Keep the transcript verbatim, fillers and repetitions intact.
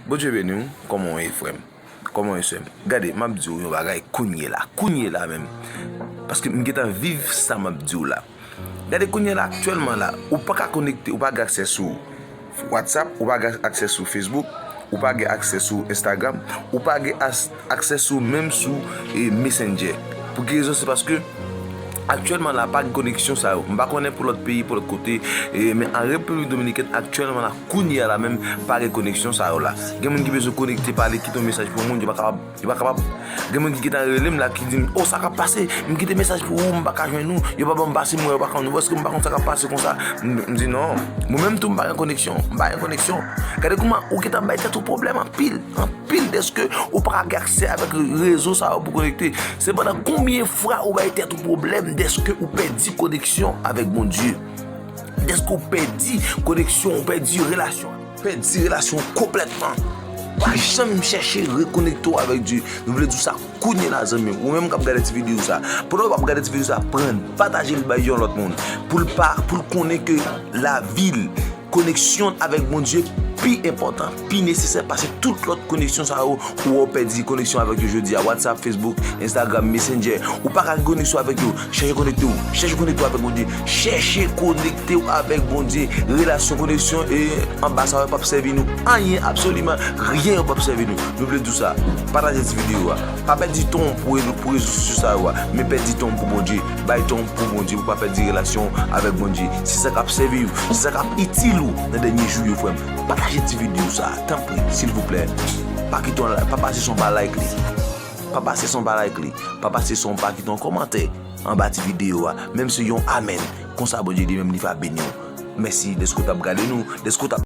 Bondye beni w, kòman w ye, frè m? Kòman w ye, sè m? Gade, m ap di w yon bagay kounye la, kounye la menm. Paske m gentan viv sa m ap di w la. Gade, kounye la, aktyèlman la, ou pa ka konekte, ou pa gen aksè sou WhatsApp, ou pa gen aksè sou Facebook, ou pa gen aksè sou Instagram, ou pa gen as-, aksè sou, menm sou, e, Messenger. Pou ki rezon? Se paske aktyèlman la, pa gen koneksyon sa yo. M pa konnen pou lòt peyi, pou lòt kote, e, men an Repiblik Dominikèn, aktyèlman la, kounye a la menm, pa gen koneksyon sa yo la. Gen moun ki bezwen konekte, pale, kite yon mesaj pou moun, yo pa kapab, yo pa kapab. Gen moun ki gentan rele m la, ki di m, "O, sa k ap pase? M kite mesaj pou ou, m pa ka jwenn ou, yo pa ban m pase, mwen, yo pa konn ou, èske m pa konn sa k ap pase konsa?" M, m di, "Non, mwen menm tou, m pa gen koneksyon, m pa gen koneksyon." Gade kouman ou gentan bay tèt ou pwoblèm anpil, anpil, dèske ou pa ka gen aksè avèk rezo sa yo pou konekte. Sepandan, konbyen fwa ou bay tèt ou pwoblèm dèske ou pèdi koneksyon avèk Bondye? Dèske ou pèdi koneksyon, ou pèdi relasyon, pèdi relasyon konplètman. Pa janm chèche rekonekte w avèk Dye. Nou vle di w sa kounye la, zanmi m. Ou menm k ap gade ti videyo sa, pandan w ap gade ti videyo sa, pran, pataje l bay yon lòt moun. Pou l pa, pou l konnen ke lavi l, koneksyon avèk Bondye pi enpòtan, pi nesesè pase tout lòt koneksyon sa yo ou wè w pèdi koneksyon avèk yo jodi a. WhatsApp, Facebook, Instagram, Messenger. Ou pa ka gen koneksyon avèk yo. Chèche konekte w. Chèche konekte w avèk Bondye. Chèche konekte w avèk Bondye. Relasyon, koneksyon, e anba sa yo p ap sèvi nou anyen, absoliman ryen yo p ap sèvi nou. Nou vle di w sa. Pataje ti videyo a. Pa pèdi tan w pou, pou rezo sosyo sa yo a. Men pèdi tan w pou Bondye. Bay tan w pou Bondye, pou pa pèdi relasyon w avèk Bondye. Se sa k ap sèvi w, se sa k ap itil ou nan dènye jou yo, frè m. Pataje ti videyo sa, tanpri, silvouplè. Pa kite yon la-, pa pase san w pa like li. Pa pase san w pa like li. Pa pase san w pa kite yon kòmantè anba ti videyo a. Menm se yon amèn. Konsa Bondye li menm li va beni w. Mèsi dèske w t ap gade nou, dèske w t ap